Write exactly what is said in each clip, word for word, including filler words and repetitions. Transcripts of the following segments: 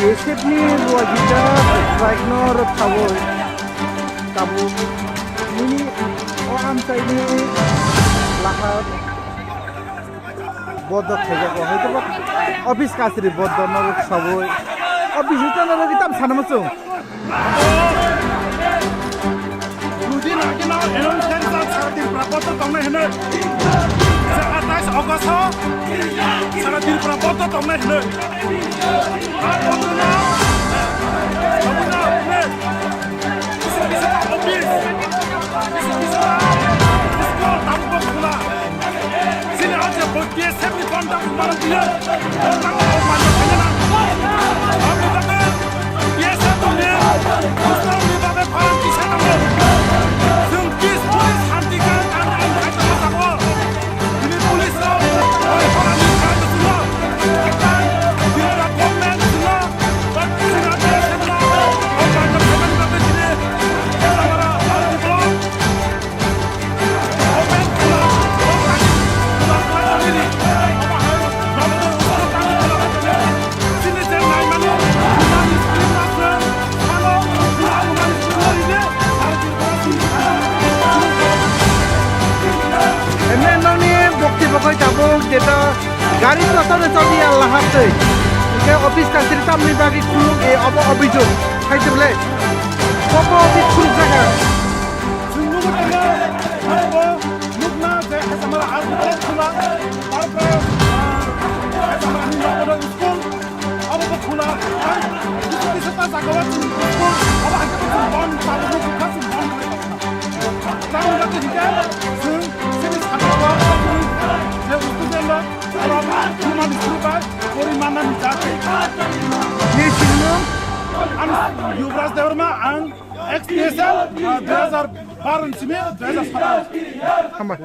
Esepni luagita strike no rwkhawi tabuk nini o amchaini lahar bodok khaijago, hoitoba office kasri bodok no rwkhawi office hita no rwgwi tam sanama chwng. Rudi nagino eno sensor sara Tripura boto tongnai hino. Je atais August o sara Tripura boto tongnai hino. Ar boto no, boto no, kisa kisa ta office, kisa kisa ta school, tabuk bo khula. Chini o je bo B S F ni contact mano tini. Contact o mano tini na. Aboni bagwi B S F ni, Muslim ni bagwi pharang kisa tongo. Chwng peacefully santi ka, ang, ang, ang, ang, ang, ang, tini police rok, oi, pharang ni pharang ni chwngno. Tini government chwngno, but chini B S F no, o mano tini, tini, tini, Emne nokni bokti bagwi tabuk jeta gari chotoni choli ya lahar twi. Hingke office kasiri tamni bagwi khuluk e obo obijok. Hai tibole. Obo office khuluk jaga. Chwng nugwi tongo, abo nukna je Hajamara R D P khula, tarpore, ah, Hajamara ni nogodo school, abo bo khula, tei kisa kisa ta jaga o chwng school, abo hai khe bo chwng bon, tabuk nukha chwng bon khlai tongkha. Tamoni bagwi hinkhe chwng chini sakao je student rok, oro human school bai pori manani jagwi. Ni sinimung? Ang Yuvraj Debbarma, ang Ex P S L, ah, dui hajar baro ni simi dui hajar sataro. Hambai.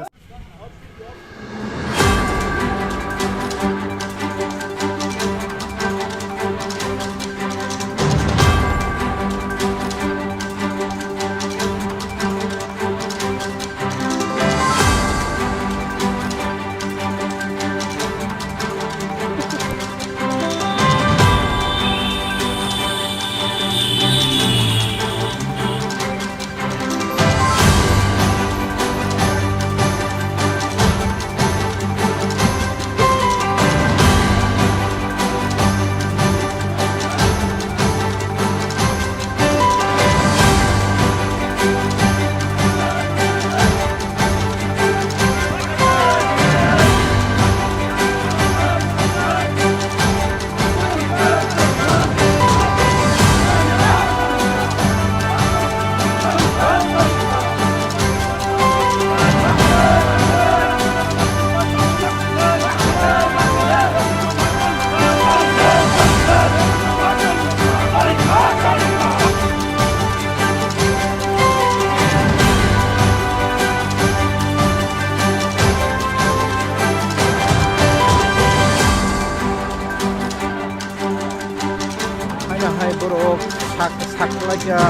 Haino hai borok sak-, saklaikha,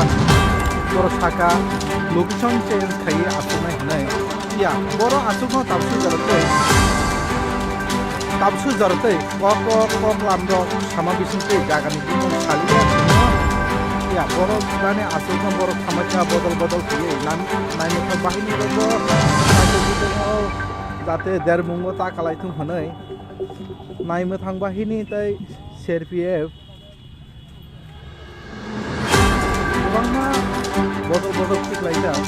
borok saka location change khaiwi aswknai hwnwi. Ya, borok aswkno tabsu jorotwi, tabsu jorotwi kok, kok, koklamrok sama bisingtwi jagani bumung saliya sino. Ya, borok jani aswkno borok tamaikha bodol bodol khaiwi nam-, naimwthang bahinirokbo jate dermungo ta kalaithung hwnwi. Naimwthang bahini tei C R P F kwbangma bodol bodol khiklaijak.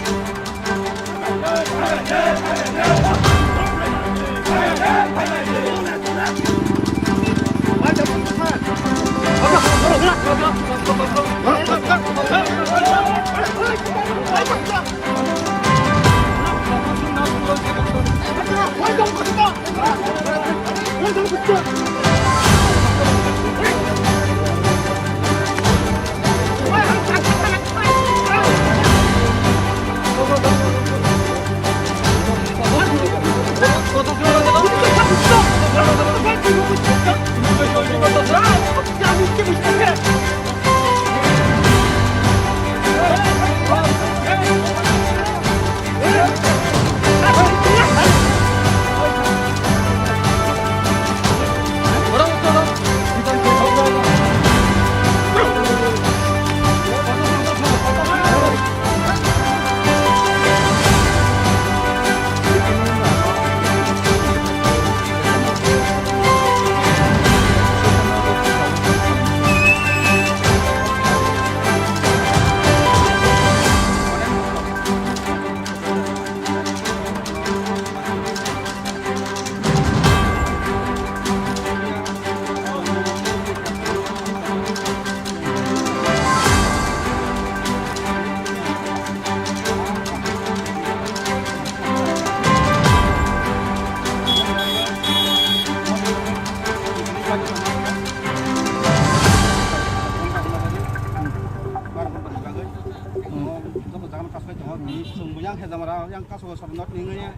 Yang kaso Sarnath ni ngai,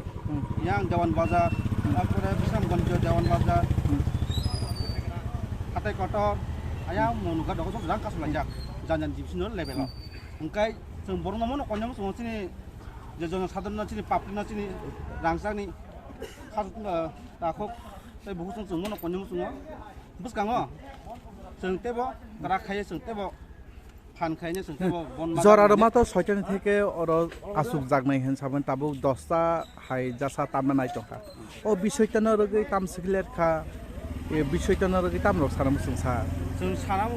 yang Dewan Bazar, apore Bisramganj Dewan Bazar, Hatai Kotor, ayang monuka dogo sok jang kaso lanjak, jan jan jibsino level o. Hingkai chwng borokno mono konyang chwng chini je jono sadharno chini public no chini rangchakni khasukno takhuk tei bukhuk chwng mono konyang chwng bwskango chwng tebo krak khaiye chwng tebo phan khaine chwng tebo bon ma Jora rwma to soitani theke oro asuk jaknai hin sabon tabuk dosta hai jasa tamna nai tongkha. O bisoitano rwgwi tam sikler kha, e bisoitano rwgwi tam rok sana muchung sa. Chwng sana,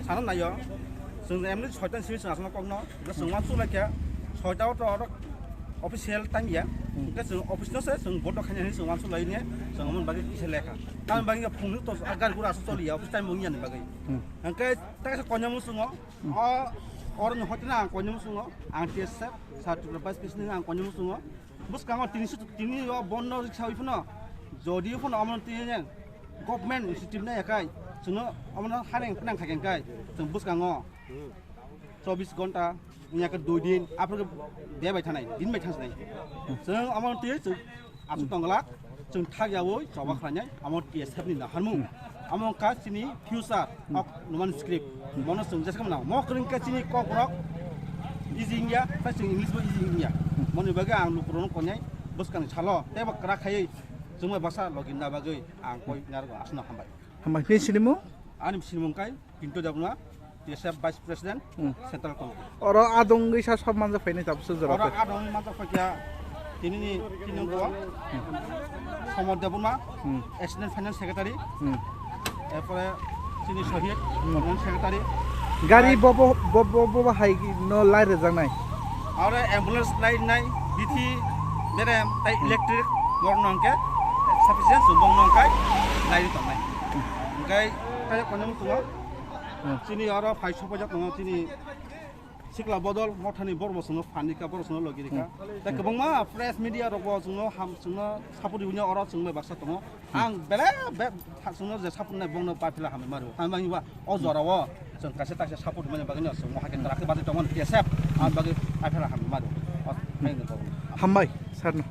sana naio. Chwng emni soitan simi chwng asana kokno. Chwng wan chulai kha. Soita o to oro official time ya. Hwnkhe chwng office no se chwng bodo khaina hin chwng wan chulai ne. Chwng mon bagwi kisa lekha. Tam bagwi phung to agar gura asu choli ya office time mung ya ni bagwi. Hwnkhe ta sa konya muchungo. O, oro ni hoiteno ang koinwi muchungo, ang T S F, Sir Tripura Vice President ang koinwi muchungo. Bwskango tini su-, tini o bondo riksawi phano, jodi phano omono tini government initiative nai yakai, chwngno omono haneng phnang khaikhe kai, chwng bwskango chobbish ghonta, wngya khe dui din, aphuru khe de bai thanai, din bai thanai. Chwng omono twi chwng aswk tongla, chwng thak yaui choba khlainai, amo T S F ni naharmung. Amo wngkha chini future of Numan script. Mono chwng jesa mano. Mo kwrwng khe chini kok rok easy wngya, tei chwng English bo easy wngya. Moni bagwi ang lukurokno konai bwskang salo tei bo kwrak khaiwi chwngbai basa logi na bagwi ang koi narwgo aswkno hambai. Hambai khe sinimung? Ani sinimung kai Pinto Debbarma, T S F Vice President, Hmm. Central Committee. Oro adong wngwi sa sab manjak phainai tabuksa jora Oro tei. Adong wngwi manjak phaikha tinini tinini buo, Somod Debbarma, Hmm. Assistant Finance Secretary, Hmm. erpore chini Sohit, Hmm. Finance Secretary. Gari Ar bobo, bobo, bobo hai no lai rejaknai. Oro ambulance lai nai, bithi, berem, tai Hmm. electric, borno hwnkhe sufficient, bongno hwnkhe lai tongnai. Hmm. Hwnkhe, kaya kono mutungo, Hmm. Chini oro phai sopajak tongo, chini sikla bodol mothani borok bo chwngno phan rikha, borok chwngno logi rikha. Hmm. Tei kwbangma press media rok bo chwngno ham, chwngno support rwino oro chwngno baksa tongo. Hmm. Ang bele be tha-, chwngno je support nai bongno paphila hambai maru. Hambai ba o jora o chwng kaisa taisa support mani bagwi no chwngno hakhe Hmm. tara khe bajai tongo T S F. Ang bagwi paphila hambai maru. O, Hmm. hai no tongo. Hambai, sir no.